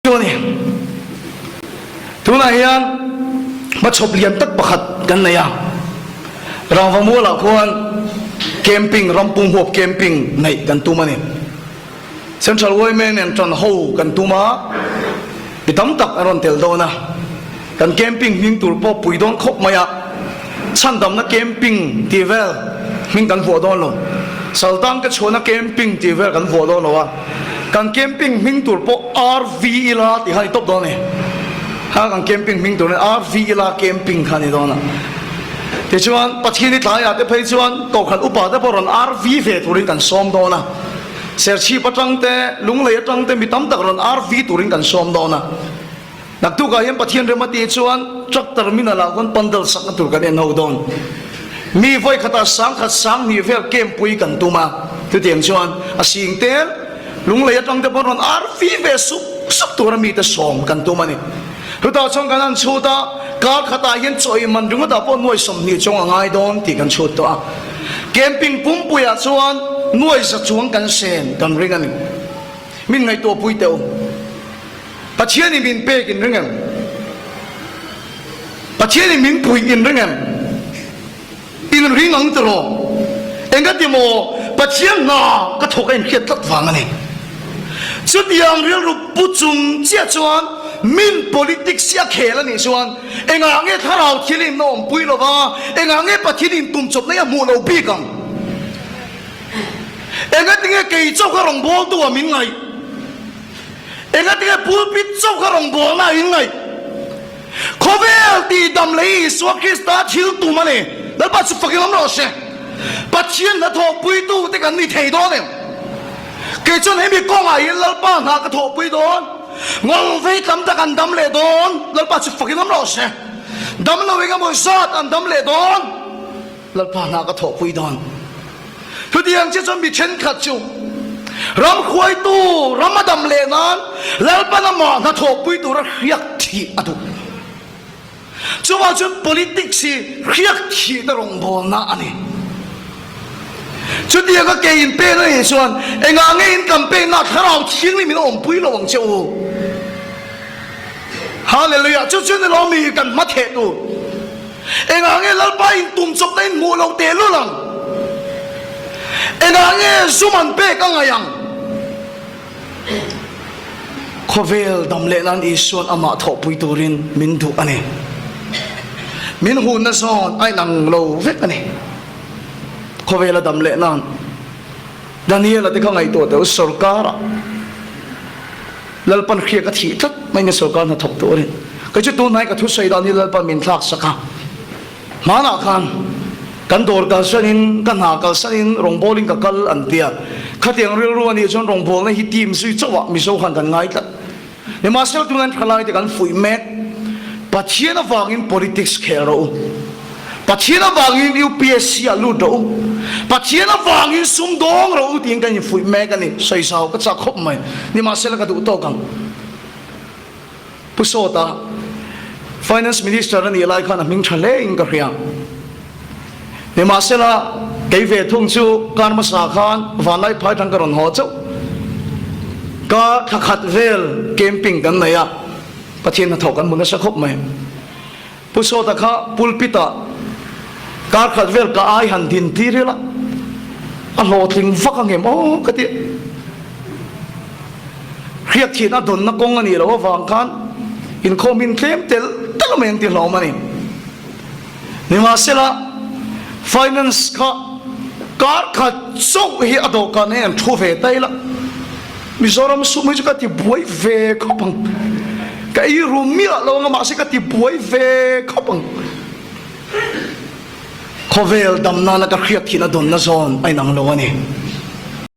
Chu a ni. Tunah hian hmachhawp lian tak pakhat kan nei a, Rangva mualah khuan camping, rampung huap camping neih kan tum a ni. Central yma nen tan ho kan tum a, mi tam tak an rawn tel dawn a, kan camping hming tur pawh pui dawn khawp mai a, chhandamna camping tih vel hming kan vuah dawn lo, Saltang ka chhuahna camping tih vel kan vuah dawn lo a. Kan camping hming tur pawh RV ila tih kha a ni tawp dawn a ni. Kha kan camping hming tur RV ila camping kha a ni dawn a. Tichuan Pathian i tlaiah te phei chuan Kohhran upa te pawh rawn RV ve turin kan sawm dawn a. Serchhip atang te, Lunglei atang te mi tam tak rawn RV turin kan sawm dawn a. Naktukah hian Pathian rem a tih chuan truck terminal ah khawn pandal sakna tur kan en ho dawn. Mi vawi khatah sangkhat sanghnih vel camp pui kan tum a, chutiang chuan a sing tel lunglei atang te pawn rawn RV ve sup sup tura mite sawm kan tum a ni. Chutah chuan kan han chhut a, kar khatah hian chaw ei man ringawtah pawh nuai 20 chuang a ngai dawn tih kan chhut tawh a. Camping pumpuiah chuan nuai za chuang kan sen kan ring a ni. Min ngaihtuah pui teh u. Pathian in min pek in ring em? Pathian in min puih in ring em? In ring ang tiraw? Engati maw Pathian hna ka thawk a inhriat tlat vang a ni. Chutiang rilru pu chung chiah chuan min politics hi a khel a nih chuan engah nge thlarau thilim na awmpui lova, engah nge Pathian in tum chawpna hi a hmuh lo bik ang? Engati nge kei chauh kha rawngbawltu ah min ngaih? Engatinge pulpit chauh kha rawngbawlna a inngaih? Khawvel tihdam leh Isua Krista thil tum a ni. Lalpa chu fakin awm rawh se. Pathian hnathawhpuitu te kan ni thei dawn em? Kei chuan hemi kawngah hian Lalpa hna ka thawhpui dawn. Ngawlvei tam tak an dam leh dawn. Lalpa chu fakin awm rawh se. Dam lo engemaw zat an dam leh dawn. Lalpa hna ka thawhpui dawn. Chutiang che chuan mi thenkhat chu ram hruaitu ram a dam leh nan Lalpan amah hna thawhpui tura hriak thih a duh. Chuvang chuan politics hi hriak thihna rawngbawlna a ni. Chutianga ke in pen a nih chuan engah nge in campaign na thlarau thianghlim in a awmpui lo ang che u. Hallelujah! Chu chu ni lo mi kan hma theh tur. Engah nge Lalpa in tum chawpna in hmuh loh teh lul ang? Engah nge zum an pek a ngaih ang? Khawvel dam leh nan Isua'n amah thawhpui turin min duh a ni. Min hunna zawn a inang lo vek a ni. Khawvela dam leh nan Daniela te kha ngaihtuah teh u, sorkara Lalpan hriak a thih tlat mai nge sorkar hna thawk turin. Kei chu tunhnai ka thusawi dan hi Lalpan min thlak sak a. Hmanah khan kan dawr kalsanin, ka hna kalsanin rawngbawlin ka kal an tia. Khatiang rilru a nih chuan rawngbawlna hi team zui chauh ah Mizo khan kan ngai tlat. Nimahsela tunah hian thalaite kan fuih mek. Pathian avangin politics khel rawh u. Pathian avangin UPSC ah lut rawh u. Pathian avangin sum dawng rawh u tiin kan infuih mek a ni. Sawisau ka chak khawp mai. Nimahsela ka duh tawk ang. Pu Sawta, Finance Minister a nih lai khan a hming tha hle in ka hria. Nimahsela kei ve thung chu kar hmasa khan Vanlai phai tang ka rawn haw chauh. Ka thla khat vel camping kan nei a, Pathian hnathawh kan hmu nasa khawp mai. Pu Sawta kha pulpit ah kar khat vel ka ai han din tir ila a hlawhtling vak ang em aw ka ti. Hriat thihna dawnna kawng a nih loh avang khan inkhawm in tlem telh telh mai ang ti hlawm a ni. Nimahsela finance kha kar khat chauh hi a dawhkan hi an thu ve ta ila Mizoram sum hi chu ka ti buai ve khawp ang. Ka ei rum miah lo anga mahse ka ti buai ve khawp ang. Khawvel dam nana ka hriat thihna dawnna zawn a inang lo a ni.